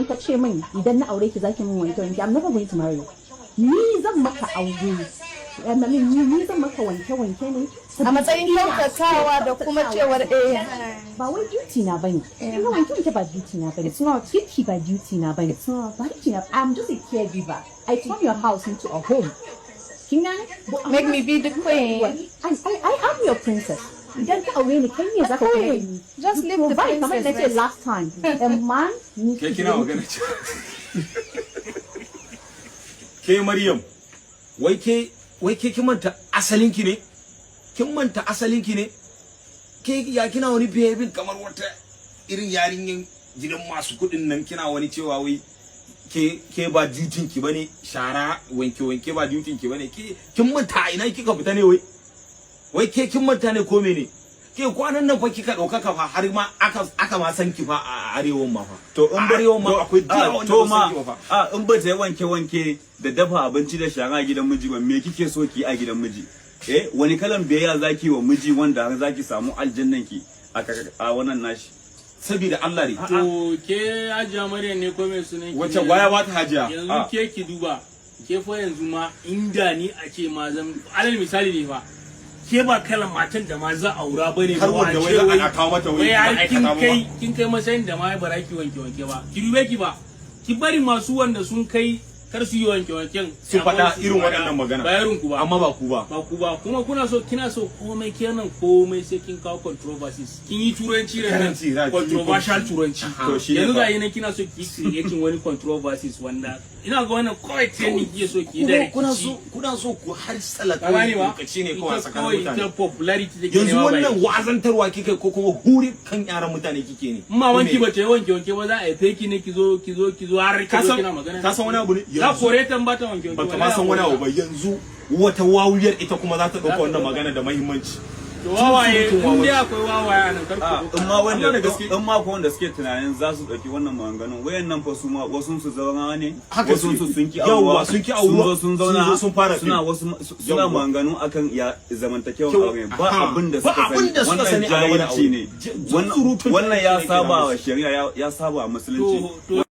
Ka ce min idan na aure ki zaki min wanke wanke, I'm never going to marry you. Ni zan maka aure, I mean, ni zan maka wanke wanke ne a matsayin kyautatawa da kuma cewar eh. Ba wai duty na bane. Kin ga, wanke wanke ba duty na bane. It's not. Girki ba duty na bane. It's not. Ba duty na. I'm just a caregiver. I turn your house into a home. Kin gane? But Make me be the queen. I am your princess. Idan ka aure ni, kai ne zaka kula da ni. Just You leave the provide, kamar princess na ce rest. last time, a man needs Ke to kina be magana ce. Ke Maryam, wai ke kin manta asalin ki ne? Kin manta asalin ki ne? Ke ya kina wani behaving kamar wata irin yarinyan gidan masu kuɗin nan? Kina wani cewa wai ke ba duty ki bane shara, wanke wanke ba duty ki bane. Ke kin manta a ina kika fita ne? Wai ke kin manta ne ko mene? Ke kwanan nan fa kika ɗaukaka fa, har ma aka ma san ki fa a arewan ma fa. To in A ba arewan ma akwai a, da wanda to ba ma san ki ba fa. A in ba ta yi wanke wanke da dafa abinci da shara a gidan miji ba, me kike so ki yi a gidan miji? Eh, wani kalan biyayya zaki wa miji wanda har zaki samu aljannan ki a wannan nashi? Saboda Allah ne. To ke Hajiya Maryam ne ko mai sunan ki Wacce ne? gwaya ba ta hajiya? Yanzu Ah. ke ki duba, ke fa yanzu ma inda ni a ce ma zan, alal misali ne fa, ke ba kalan matan da ma za a aura bane Har ba. wanda wai za a kawo mata wai wai har kin ma'aikata ba. kai, kin kai matsayin da ma ba za ki wanke wanke ba. Ki dube ki ba, ki bari masu wanda sun kai kar su yi wanke wanken Su faɗa irin waɗannan magana. Ba irin ku ba. Amma ba ku ba. Ba ku ba. Kuma kuna so, kina so komai kenan, komai sai kin kawo controversies. Kin yi turanci da nan. Karanci, za ki yi Controversial turanci. To shi ne Yanzu fa. ga yi nan kina so ki creating wani controversies wanda ina ga wannan kawai trending kike so ki yi da Kuna rikici. so, kuna so ku har Ka gane ba? lokaci ne kawai Ita tsakanin kawai mutane. ita popularity take Yanzu nema ba wannan rikici. wa'azantarwa kike ko kuma huri kan yaran mutane kike ne? In mamanki Ko me? ba ta yi wanke wanke ba, za a haife ki ne ki zo har ki Ka zo san kina magana. Ka san wani abu ne? Za Yanzu kore ta in ba ta wanke wanke. baka ma san wani abu ba, yanzu wata wawuyar ita kuma za ta ɗauka wannan magana da muhimmanci. To wawaye, Surutun in dai wawanci. akwai wawaye a nan, kar A ku in ma wanda Allah da gaske. in ma ko wanda suke tunanin za su dauki wannan maganganun, wayannan fa su ma wasun su zauna ne, Haka wasun suke. su sun ki Yawwa, auruwa, sun ki auruwa, sun zo sun zauna, sun zo sun fara suna fim. wasu suna Yawwa. maganganu akan ya zamantakewan Kyau, aure ba aha. abin da Ba suka abin da suka sani. sani a game da Wannan jahilci aure. ne. Surutun Wannan ya jahilci ne saba ke wa shari'a, ya saba wa musulunci. To